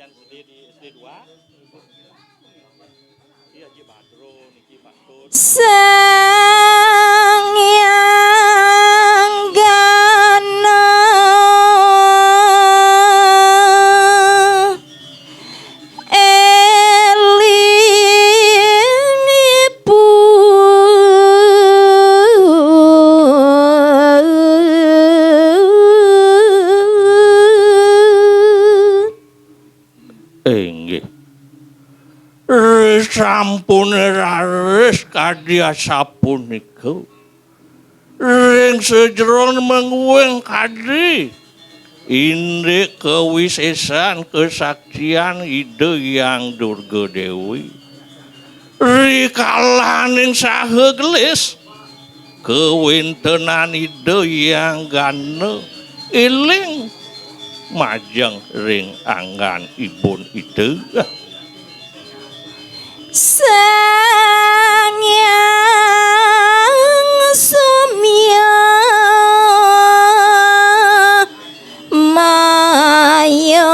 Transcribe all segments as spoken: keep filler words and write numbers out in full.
Yang gede di S D dua. Iya, Ji Badro niki patut. Sang Hyang Gana elingipun. Inggih. Ri sampune raris kadi asapunika. Ring sajeroning mengguing kadi indik kawisesan kasaktian Ida Hyang Durga Dewi. Ri kalaning saha gelis kawéntenan Ida Hyang Gana eling majeng ring anggan ibun Ida. Sang Hyang Surya Maya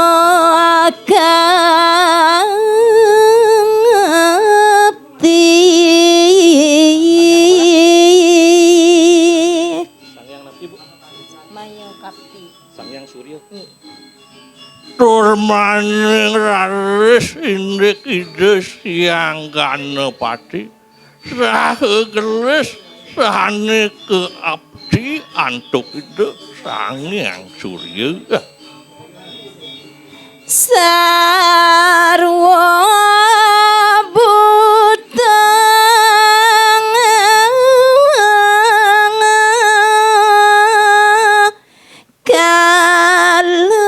Kapti. Sang Hyang Napi, Bu? Maya Kapti. Sang Hyang Surya. Tur maning raris indik Ida Hyang Ganapati saha gelis sane kaapti antuk Ida Sang Hyang Surya. Sarwa butang kala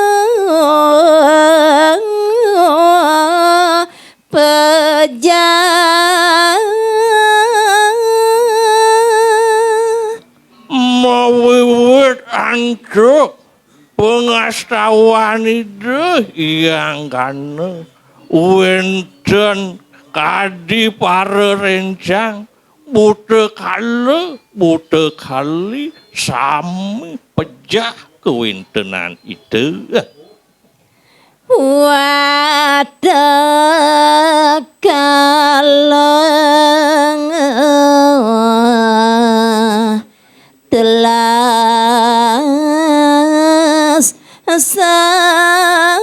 pejah. Mawiwit antuk pangastawan Ida Hyang Gana, wénten kadi para rencang, buta kala, buta kali, sami pejah kawéntenan Ida. Watakala telas sami.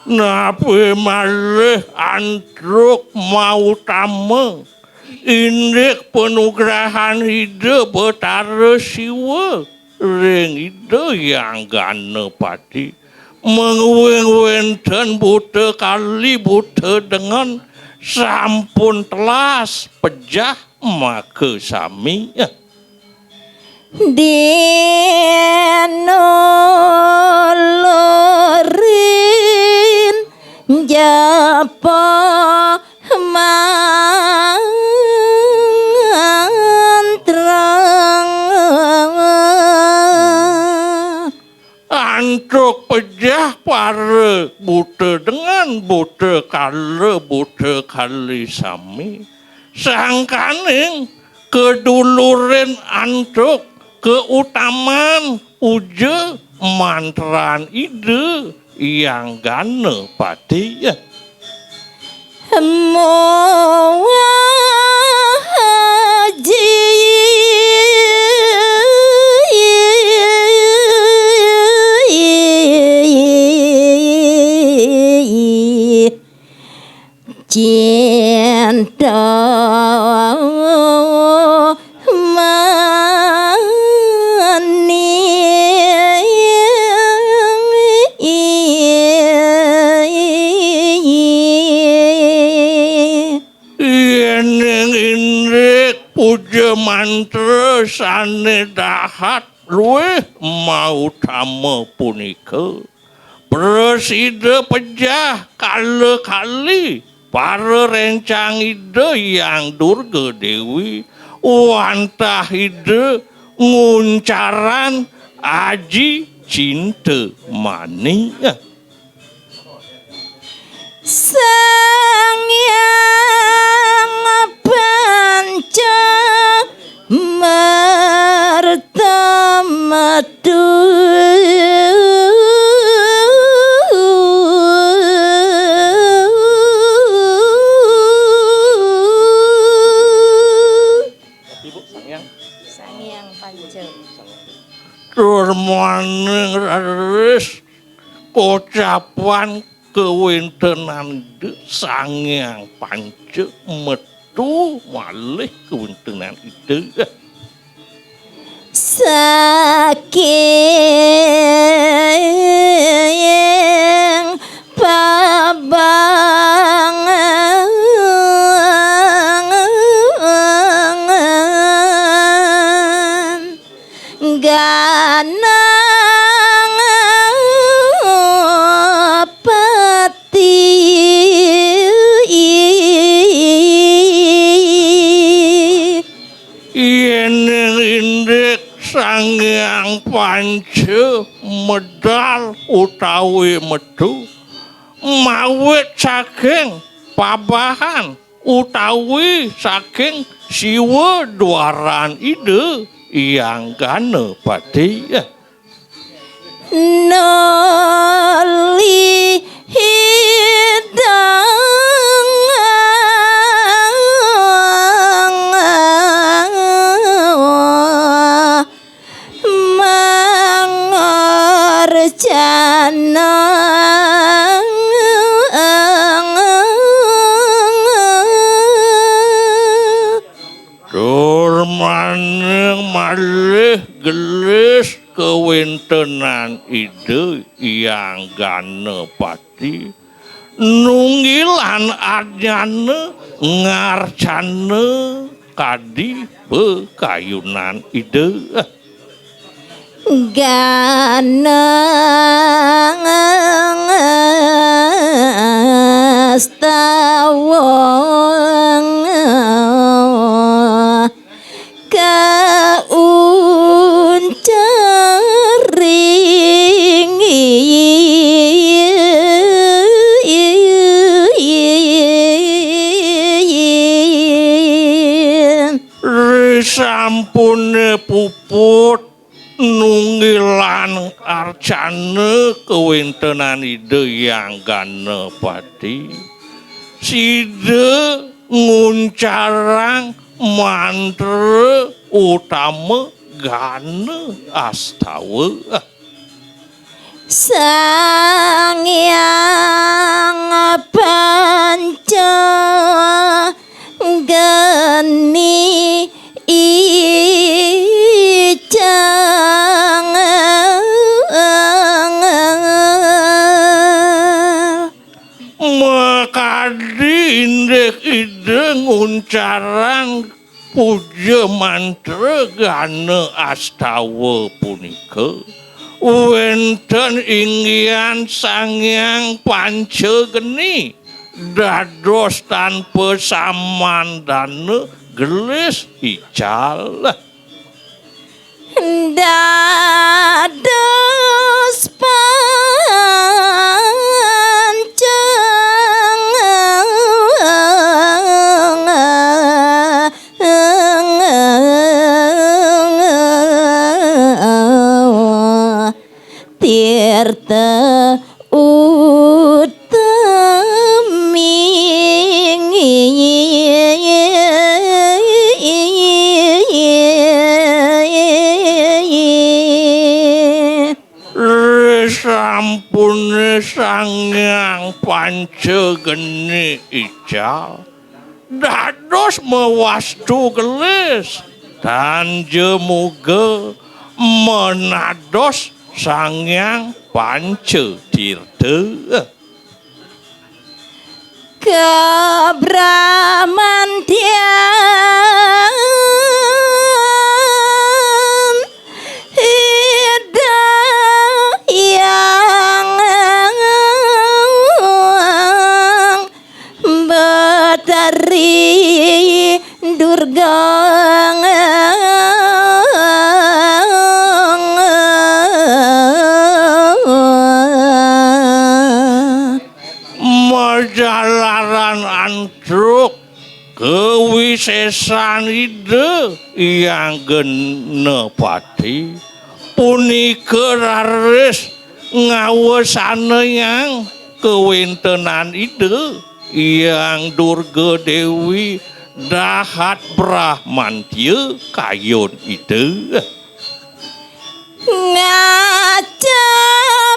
Napi malih antuk mautama indik panugrahan Ida Betara Siwa ring Ida Hyang Ganapati, mengguing wénten buta kali buta dengan sampun telas pejah maka sami. Dinulurin japa mantra. Antuk pejah para buta dengan, buta kala, buta kali sami. Sangkaning kadulurin antuk kautaman puja mantran Ida Hyang Ganapati. Muaji. Cinta mani. Yening indik puja mantra sane dahat luwih mautama punika, prasida pejah kala kali para rencang Ida Hyang Durga Dewi, wantah Ida nguncaran aji cinta mani. Sang Hyang Panca Maning raris kocapan kawéntenan Ida Sang Hyang Panca metu malih kawéntenan Ida. Saking pabangan Ganapati. Yéning indik Sang Hyang Panca medal utawi metu mawit saking pabahan utawi saking siwa dwaran Ida Hyang Ganapati. Nuli hidang mangarjana. Tur maning malih gelis kawéntenan Ida Hyang Ganapati nunggilan arjana ngarcana kadi pakayunan Ida. Ganeng astawa kauncaring. Risampune puput nunggilan arcana kawéntenan Ida Hyang Ganapati, sida nguncarang mantra utama Gana Astawa. Sang Hyang Panca Geni Ical. Makadi indik Ida nguncarang puja mantra Gana Astawa punika, wénten inggihan Sang Hyang Panca Geni dados tanpa samandana gelis ical. Dados panca tirta utami. Risampune Sang Hyang Panca Geni Ical dados mawastu gelis, tanja muga menados Sang Hyang Panca Tirta. Kabramantyan Ida Hyang Betari Durga. Majalaran antruk kawisésan Ida Hyang Ganapati punika raris ngawasanayang kawéntenan Ida Hyang Durga Déwi dahat Bramantya kayun Ida. Ngajap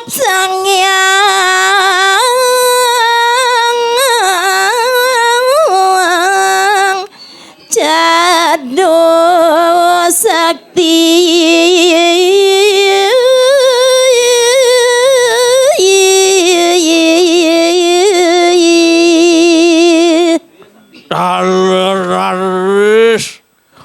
Sang Hyang Cadu Sakti. Raris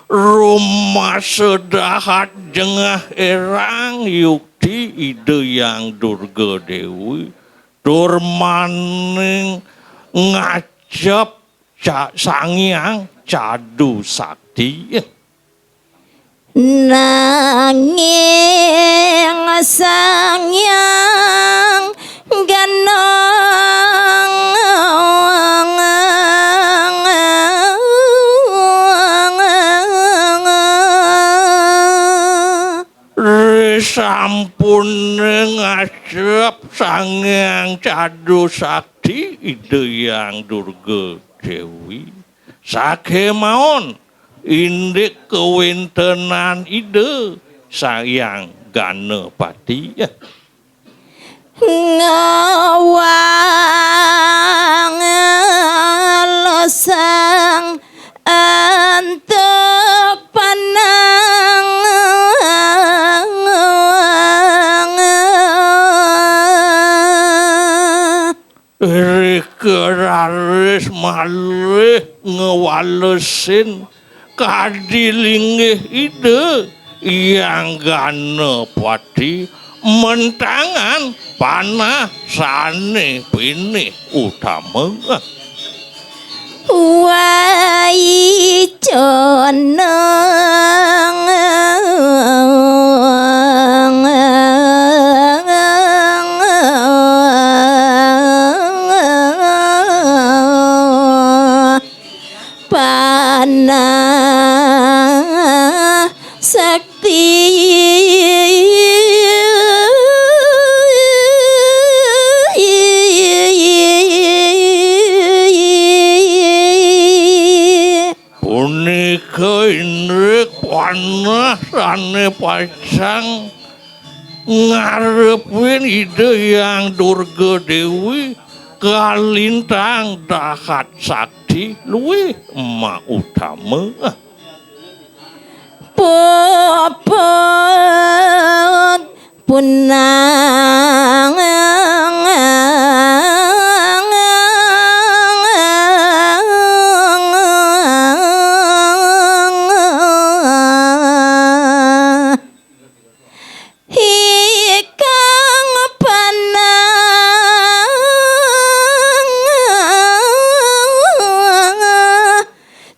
rumasa dahat jengah erang yukti Ida Hyang Durga Dewi tur maning ngajap Ca-, Sang Hyang Cadu Sakti. Nanging Sang Hyang Gana Risampune ngajap Sang Hyang Cadu Sakti Ida Hyang Durga Dewi. Sakémaon indik kawéntenan Ida Sang Hyang Ganapati. Ngawang lesang antuk panang. Irika raris malih ngwalesin kadi linggih Ida Hyang Ganapati mentangan panah sané pinih utama. Wai conang. Panah Sakti. Punika indik panah sané pacang ngarepin Ida Hyang Durga Dewi kalintang dahat sakti luwih mautama. Puput punang. Ikang panang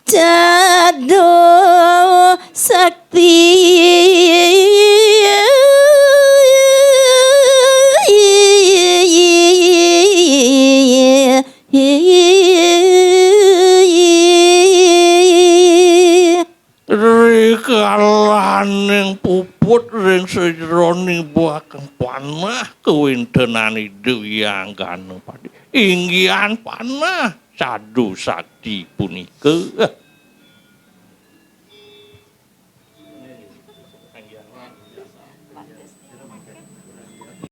Cadu Sakti. Rikalaning puput ring sajeroning bakang panah kawéntenan Ida Hyang Ganapati. Inggihan panah Cadu Sakti punika.